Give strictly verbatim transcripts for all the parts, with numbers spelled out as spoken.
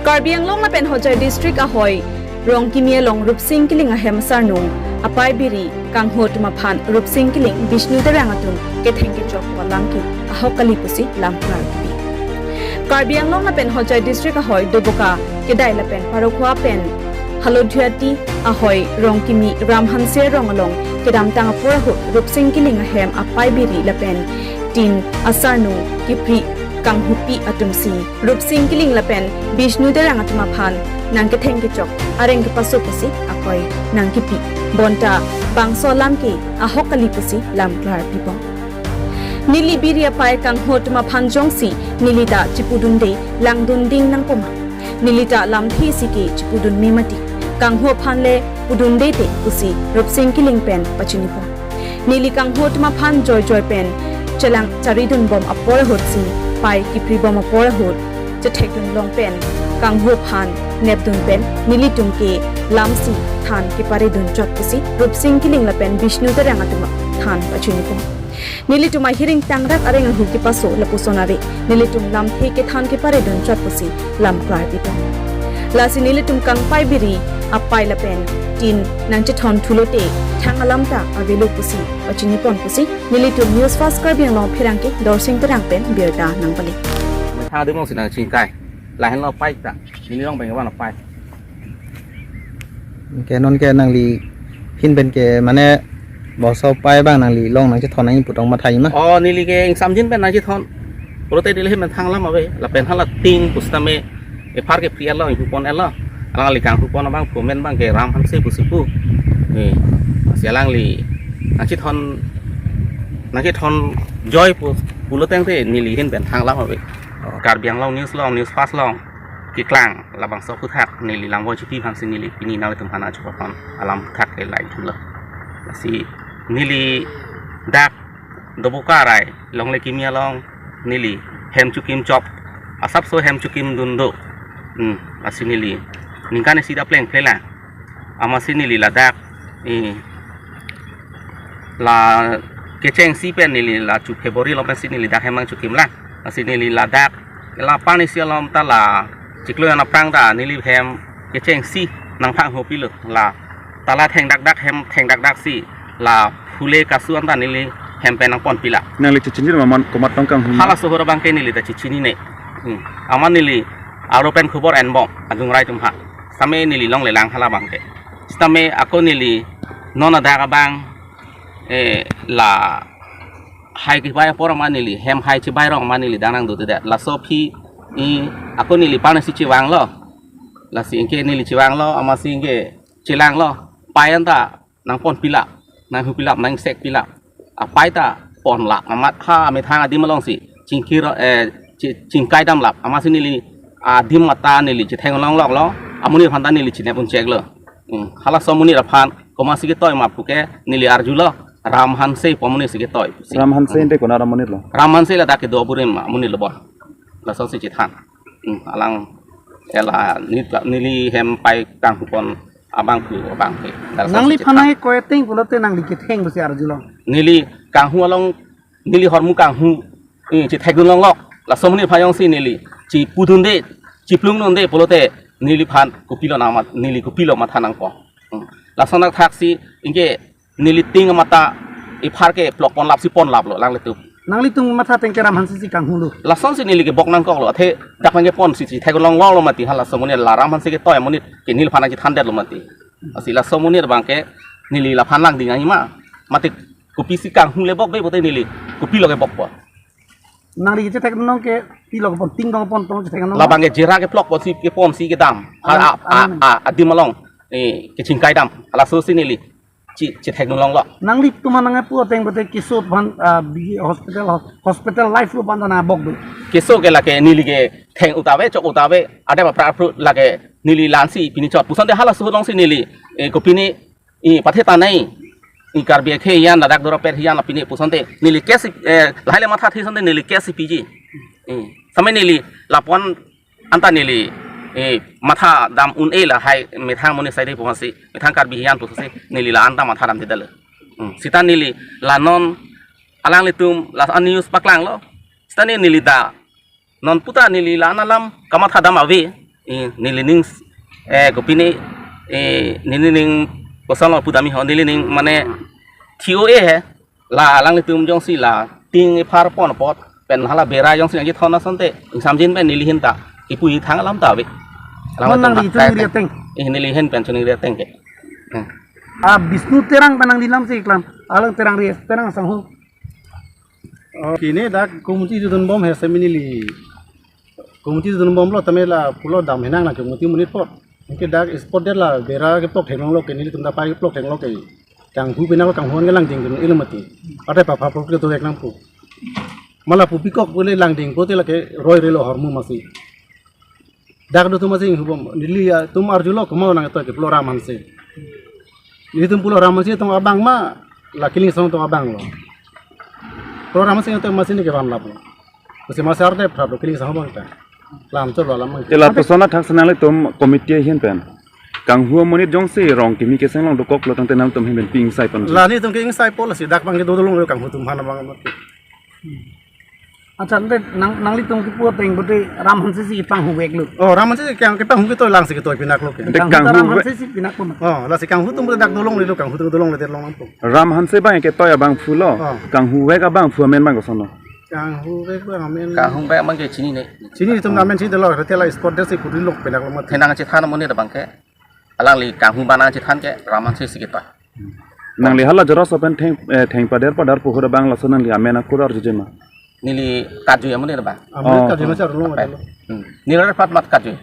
Karbi Anglong lapen Hojai District ahoi Rongkimi along Rupsing Killing ahem asarnung apai biri kanghu atum aphan Rupsing Killing Bishnu Terang atum ketheng kechok pu alam ke ahok kali pusi lam klar kipi. Karbi Anglong lapen Hojai District ahoi Doboka kedai lapen Parokhowa pen Halodiati ahoi Rongkimi Ram Hanse arong along kedamtang apor ahut Rupsing Killing ahem apai biri lapen tin asarnung kipri kanghupi atumsi Rupsing Killing lapen Bishnu Terang atum aphan nangketheng kechok areng kepaso pusi akoi nangkipi. Bonta bangso alam ke ahok kali pusi lam klar pibom. Neli biri apai kanghu atum aphan jongsi neli ta chipudunde langdunding nangpo ma. Neli ta lamthe si ke chipudunme mati. Kanghu aphan le pudunde te pusi Rupsing Killing pen pachinipo. Neli kanghu atum aphan joijoi pen chelang charidunbom apor ahutsi pai kipribom apor ahut chethekdunlong pen kanghu aphan nepdun pen nelitum ke lamsi than keparedun chot pusi Rupsing Killing lapen Bishnu Terang atum than pachinipo. Nelitum ahiring tangrak areng ahu kepaso lapuson ave. Nelitum lamthe kethan keparedun chot pusi lam klar pibom. Lasi nelitum kangpai biri apai lapen tin nangchethon thulote thang alam ta avelo pusi pachinipon pusi nelitum News Fast Karbi Anglong pherangke Dorsing Terang pen birta nangpali. Methang adim alongsi nangchingkai. Lahenlo apai ta. Neli along pen ke van apai. Ke non ke nangli hin pen ke mane bangso apai abang nangli along nangchethon nangji pu tong mathai ma. O neli ke ingsamjin pen nangchethon. Pulote neli hem pen thang alam ave. Lapen hala tin pusitame ephar ke pri alo, inghu pon alo. Alangli kanghu pon abang komen abang ke Ram Hanse pusi pu. Eh, si alangli nangchethon nangchethon joi pu pulo tangte neli hin pen thang alam ave. Karbi Anglong News along, News Fast along keklang labangso aphuthak neli langvoi chipi aphansi neli pini nanglitum aphan achupapan alam aphuthak ke lai thulo. Lasi neli dak Doboka arai longle kimi along neli hem chukim chop, asapso hem chukim dun do. Hmm, lasi neli ningkan isi da plengple lang. Amatsi neli ladak eh, la kechengsi pen neli la chu February along pensi neli dak hem nangchukim lang. Lasi neli ladak la pani si alom ta la chiklo an aphrang ta neli hem kechengsi nangphang hopilo, la tala thengdakdak hem thengdakdaksi la phule kasu anta neli hem pen nangponpi la. Nangli chechinir ma man komat tong kanghu ma? Hala sohor abang ke neli ta chechinine. Hmm. Amat neli aro pen khubor enbom adung rai atum aphan. Sitame neli longle lang hala abang ke. Sitame ako neli non adak abang eh, la hai kebai apor amat neli hem hai chibai rong amat neli dak nangdodedet. Laso aphi i ako neli pani si chevanglo. Lasi anke neli chevanglo amatsi anke chelanglo. Pai anta nangponpi la, nanghupilap, nangsekpilap. Apai ta ponlap amat ha methang adim alongsi chingkir eh chi- chingkai damlap amatsi neli adim anta neli chetheng longloklo. Amonit aphan ta neli chinep uncheklo. Hmm, halaso amonit aphan komatsi ketoi ma puke neli arjulo, Ram Hanse pu amonit si ketoi pusi. Ram Hanse ante konat amonit lo? Ram Hanse ladak kedo aburim amonit lo bon. Lasonsi chethan. Hmm, alang ela neli hem pai kanghu pon abang pu abang ke. Lasonsi chethan. Nangliphan nangkoi ateng pulote nangli ketheng pusi arjulong? Neli kanghu along neli hormu kanghu eh, chethekdun longlok. Laso amonit aphan jongsi neli chipudunde, chiplungdunde pulote neliphan kopilo nangmat, neli kopilo matha nangpo. Hmm. Lason athaksi anke neli tin amat ta ephar ke plok ponlapsi ponlaplo alanglitum. Nanglitum matha ateng ke Ram Hanse si kanghulo? Lasonsi neli kebok nangkoklo, athe dak nangkeponsi chethek longloklo mati, halaso amonit la Ram Hanse ketoi amonit ke neliphan nangchethandetlo mati. Lasi laso amonit abang ke neli laphan langding ahi ma. Mati kopisi kanghu le bokbe pulote neli kopilo kebokpo? Nangli kechethek nong ke pilo kepon, tin dong pon tong chethek nong? Labang ke jera keplok ponsi keponsi kedam. Ha, alam, a, a, alam a, adim along eh kechingkai dam. Halasosi neli chi chethekdun longlo. Nanglitum aphan nangpu ateng pulote keso aphan ah, bigi hospital hos- hospital life lo aphan ta nangkebok do? Keso ke lake neli ke theng uta ave, chok uta ave, adap apra apru lake neli lansi pini chot pusonte halaso ahut longsi neli eh kopine eh pathe ta nai. Eh Karbi akhei hiyan ladak doro per hiyan la pine pusonte neli case eh lahai le matha thi sonte neli case piji. Eh sampai neli lapu-an anta neli eh matha dam un-e lahai methang amonit saide pusi methang Karbi hiyan pusi neli la anta matha damdedetlo. Hmm, sita neli la non alanglitum la an news paklanglo. Sita neli ta non puta neli la an alam kamatha dam ave. Eh, nelining, eh, kopine, eh, nelining kosonlo pudam ho, nelining mane T O A he, la alanglitum jongsi la ting ephar pon apot pen hala bera jongsi nangji thon asonte, ingsamjin pen neli ahin ta kipu ithang alam ta ave. Alang Mon nang itum di itum ta ningri ateng. Eh, neli ahin pen choningri ateng ke. Hmm. Ah, Bisnu Terang pen nangli namsi keklam. Alang Terang ri, Terang sangho. Oh, kine dak committee dun bom he semi neli. Committee dun bomlo tame la pulo dam henang la committee monit apot. Anke dak spot det la bera keplok theklonglo ke, nelitum ta pai keplok theklonglo ke. Kanghu pinak kanghu an ke langding dun ilo mati. Ate pa pa plok ke to ek nangpu. Mala pu pikok pule langding pote lake roi relo hormu masi. Dak do tum masi hubom neli atum arjulo komat nangtoi ke pulo Ram Hanse. Nelitum pulo Ram Hanse atum abang ma, la Killing Sanghum atum abang lo. Pulo Ram Hanse atum masi neke van lap lo. Masi masi arte phrap lo Killing Sanghum abang ta. Lam chot lo lam abang. Ela pusona thak senang le tum committee ahin pen. Kanghu amonit jongsi rong kimi keseng long dokok lo tangte nangtum ahin pen pi ingsai pon. La nelitum ke ingsai po lasi dak abang ke do dolong lo kanghu atum aphan abang. Accha, ante nang nanglitum kipu ateng bote Ram Hanse si kepanghu vek lo. Oh, Ram Hanse si kang kepanghu ketoi lang si ketoi pinak lo ke. Ante kanghu ta Ram kanghu Hanse si pinak pon. Oh, lasi kanghu atum bote dak dolong lo, kanghu atum dolong lo det long nangpo. Ram Hanse abang ketoi abangphu lo. Oh. Kanghu vek abangphu amen abang koson lo. Kanghu vek abang amen. Kanghu vek abang ke chinine. Chinine, itum amen chinine lo, rete la spot det si puri lok pinak lo mat. Thenang chethan amonit abang ke. Alangli kanghu abang nangchethan ke Ram Hanse si ketoi. Nangli hala joros open theng, eh, theng pader pader puhur abang laso nangli amen akur arjuje ma? Neli karju amonit abang. Amen Oh. karju ma sar lo ma lo. Hmm. Neli rat pat mat karju.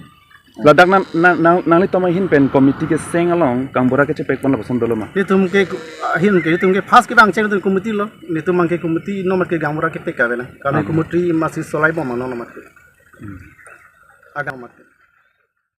Ladak nang, nang, nang, nanglitum ahin pen committee keseng along kangbura kechepek pon lapuson dolo ma? Itum ke ahin ke itum ke first kevang cheng itum committee lo. Nelitum abang ke committee nomor ke kangbura kepek ka vena. Kami Ah. committee masi solai bom ma nomor ke. Hmm. Agam mat ke.